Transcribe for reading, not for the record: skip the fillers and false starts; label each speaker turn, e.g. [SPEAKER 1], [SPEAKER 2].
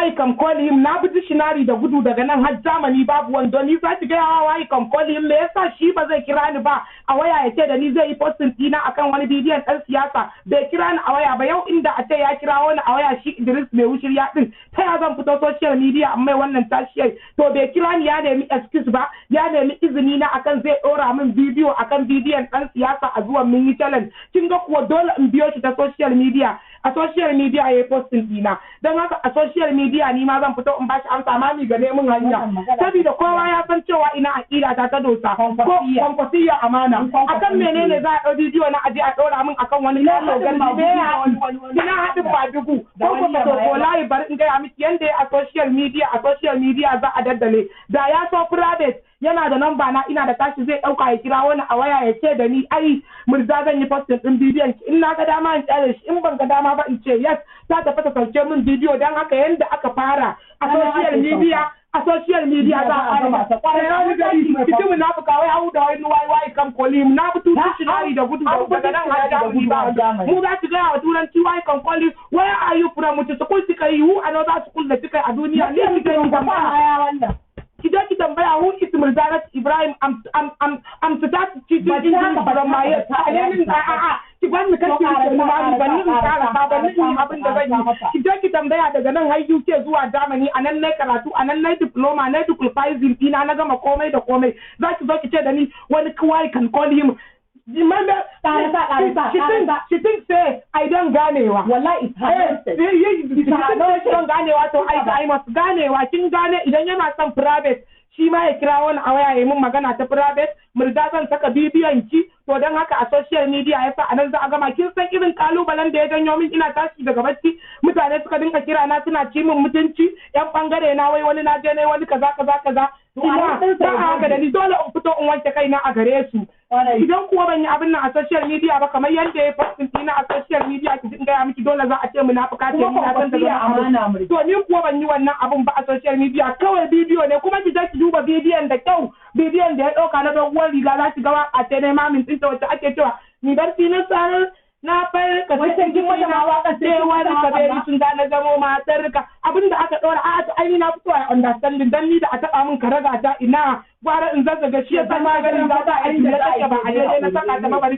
[SPEAKER 1] Why come call him? Na bi dictionary da gudu daga nan har Germany babu wando. Ni za ki gaya wa why come call him? Me yasa shi ba zai kira ni ba a waya ya ce da ni zai yi posting dina akan wani bidiyon dan siyasa? Bai kira ni a waya ba. Yau inda a ce ya kira wani a waya, shi Idris mai wushirya din, ta ya zan fito social media amma wannan tashiyar? To bai kira ni ya nemi excuse ba, ya nemi izini na akan zai dora min bidiyo akan bidiyon dan siyasa a zuwan mun yi challenge. Kin ga kuwa dole in biyo shi ta social media. A social media ya yi posting dina, don haka a social media ni ma zan fito in bashi amsa. Ma mi gane min hanya, saboda kowa ya san cewa ina aƙida ta ta dosa ko Kwankwasiyya amana. Akan menene za a ɗau bidiyo na aje a ɗora min akan wani kalo gani? Me ya ina haɗin madugu ko kuma? To wallahi bari in gaya miki, yanda a social media, a social media za a daddale. Da ya so private, yana da namba na, ina da tashi, zai dauka ya kira wani a waya ya ce da ni, "Ai Murza, zan yi posting din bidiyon ki." In na ga dama in tsare shi, in ban ga dama ba in ce yes, ta tafi ta sauke min bidiyo. Dan haka yanda aka fara a social media, a social media za a gama. Kwarai gari kiti munafuka, wai hau da wani why come call him. Na fito dictionary da gudu daga nan har Germany ba mu za ki gaya wa turanci why come call him. Where are you from? Mutu school kika yi? Who another school da kika yi a duniya? Ni kika yi tambaya, ki je ki tambaya who is Murjanat Ibrahim. I'm to start teaching English from my a a ki ban ni kake ki ma ban ni in kara ba, ban ni abin da zan yi. Ki je ki tambaya daga nan har UK zuwa Germany, a nan nayi karatu, a nan nayi diploma, nayi diploma ina na gama komai da komai. Za ki zo ki ce da ni wani why can call him. Remember, she think say I don't ganewa.
[SPEAKER 2] Wallahi it's her.
[SPEAKER 1] She think say she don't ganewa. To I must ganewa. Kin gane, idan yana son private, shi ma ya kira wani a waya ya mun magana ta private. Murja, zan saka bidiyon ki. To don haka a social media yasa a nan za a gama. Kin san irin kalubalen da ya janyo min? Ina tashi daga bacci mutane suka dinga kira na suna ci min mutunci, yan bangare na, wai wani na je ne wani kaza kaza kaza. Ina ba a haka da ni, dole in fito in wanke kaina a gare su. Idan kuwa ban yi abin nan a social media ba kamar yadda ya posting dina a social media, ki jin gaya miki, dole za a ce munafuka ce. Ni na san daga
[SPEAKER 2] amana.
[SPEAKER 1] To ni kuwa ban yi wannan abun ba a social media, kawai bidiyo ne. Kuma ki je ki duba bidiyon da kyau, bidiyon da ya ɗauka na doguwar riga, za ki ga waka ce ne mamin ɗinta wacce ake cewa ni barci na sanar na farka.
[SPEAKER 2] Wai kin mata ma waka
[SPEAKER 1] sai wani kaberi sun da na zamo matar ka. Abinda aka ɗora a to ai ni na fito a understanding, dan ni da a taɓa min karaga ta ina gwara in zazzaga. Shi yasa ma ganin za ta aiki da take ba a daidai na saka ta ba, bari.